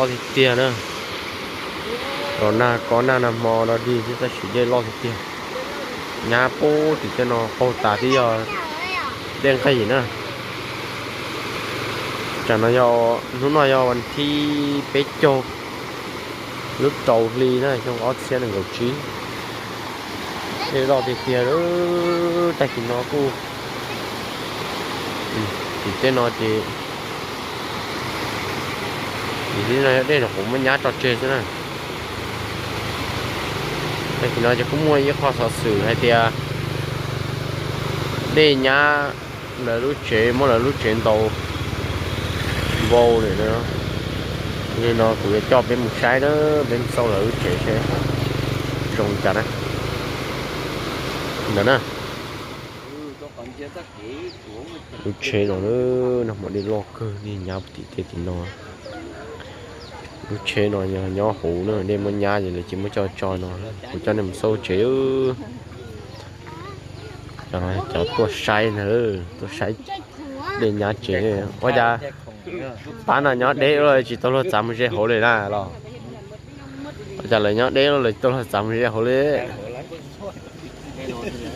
Loj tiag tiag na. Los nag kob nag nag hmo no dig thiab tab sis dej loj tiag tiag. Nyab pub tim tej no qaug tas twb yog dej nqig na. Tsam no yog, hnub no yog vas thib peb caug lub rau hli na xyoo ob txhiab nees nkaum tsib. Dej loj tiag tiag lawm, tag kis no kuj, tim tej no ces, tim tej no yog dej nram hauv muab nyab tso tseg xwb na. Tag kis no ces kuj muaj ib qho xov xwm hais tias dej nyab lawv lub tsev, muab lawv lub tsev ntaus npau lawm na. Li no kuv yuav coj peb mus saib na, peb mus xauj lawv lub tsev seb zoo li cas na. Ntawm na, lub tsev no na, nag hmo dej loj kawg, dej nyab tim tej tim no. Lub tsev no yog nyob hauv na, dej muab nyab ces lawv cia muab coj tso no. Kuv coj nej mus xauj tsev. Cov no cov tuaj saib na, tuaj saib dej nyab tsev. Ua cas pab no nyob deb los tsis tau luag txav mus ze hauv li na los? Ua cas lawv nyob deb los lawv tsis tau luag txav mus ze hauv li?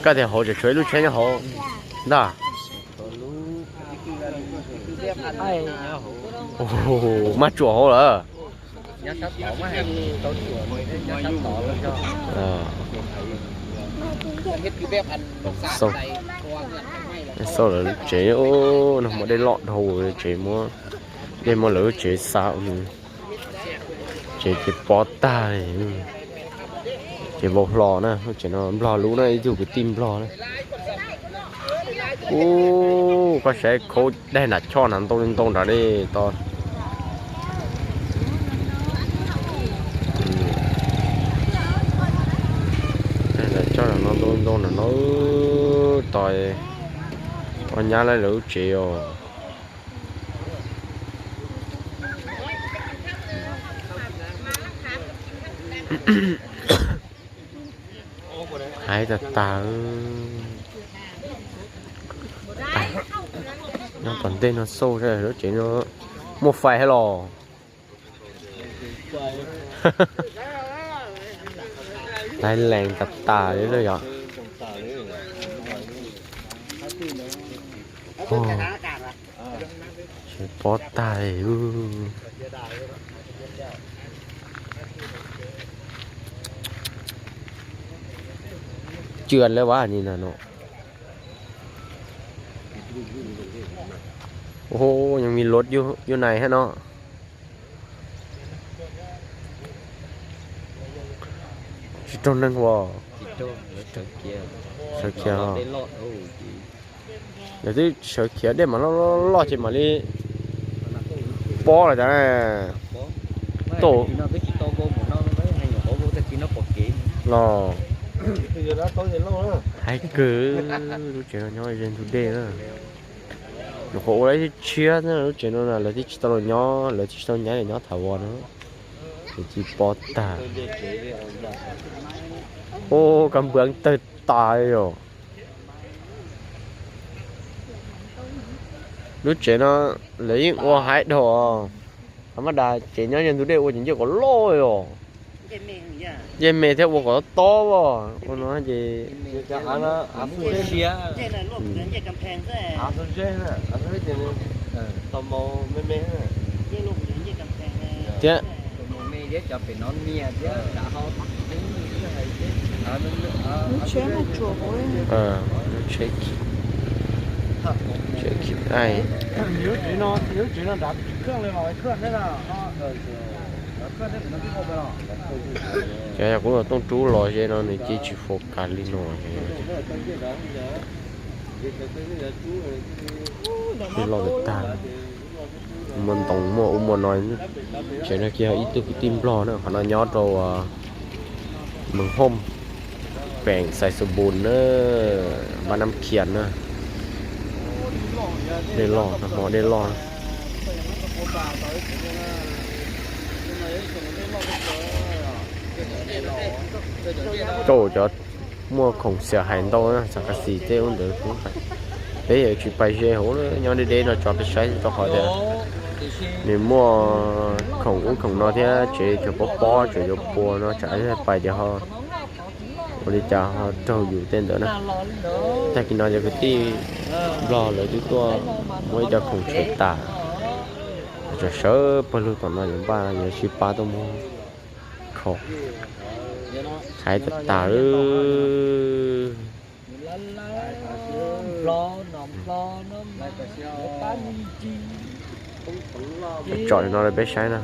Koj tias hauv tseem tshuav ib lub tsheb nyob hauv ntag. Maj tsuam hauv lawm. Xauj lawv lub tsev, nag hmo dej loj dhau, tsev muab, dej muab lawv lub tsev xa, tsev ces pob tag li. Ces vau hlo na, lub tsev no nplog lub na, ib tug kwv tij nplog na. Ub, koj saib khaub daig nram choj nram ntoo li ntoo nrad li tod. Daig nram choj nram no ntoo li ntoo nrad no tod. Ua nyab lawv lub tsev os. Hais tag tag. Nyob tom ntej no xauj lub tsev no muaj fais thiab los? Laib lees tas tas li lawm yom. Tsev pob tag li. Cwj lawv vaj ni na no. Ua, yeej me luv yuj nais hab no. Tsis raug neeg ua. Sawv khiav, lawv twb sawv khiav dej mam loj loj ces mam li pob lawm tas. Tau los hais kawg, lub tsev no nyob ze ntug dej na. Nyuam qhuav ua lawv tshiab tshiab lub tsev no na, lawv twb tsis tau los nyob, lawv twb tsis tau nyab los nyob thaum ub no. Ces tsis pob tag. Ua, kab npua tawg tas li os. Lub tsev no lawv yeej ua haib dhau. Thaum maj das tsev nyob ze ntug dej ua ces ncej kom loj li os. Ncej me thiab ua kom tob tob os. Ua no ces thiab. Lub tsheb no tsuas hauv. Tsev khib aib. Cov yog kuv tus tooj rub los ze no nws cia tsis focus li no. Loj tag. Muaj ntoo muaj ub muaj no. Tsev no kiag ib tug kwv tij nplog na, qhov no nyob rau Mees Hooj, peem Xais Xus Npus na, npab Nab Khias na. Dej loj, nag hmo dej loj. Rau cov muaj khoom xiam hais ntau na, xav kas xis tej ub ntawd kuv, peb yuav tsis pais ze hauv, nyob deb deb no tso peb saib tau qhov tias Nws muaj khoom ub khoom no thiab tsev cov pob pob tseem yuav pua no tsam ib pais tias ho ua li cas ho raug yus tej ntawd na. Tag kis no cov kwv tij Nplog lawv twb tuaj muab ib co khoom tshem tas, tsam sawv pawg lug tom no yuav npaj yuav sib pab tuaj muab kho tshaib tas tas lawm. Tsom li no rau peb saib na.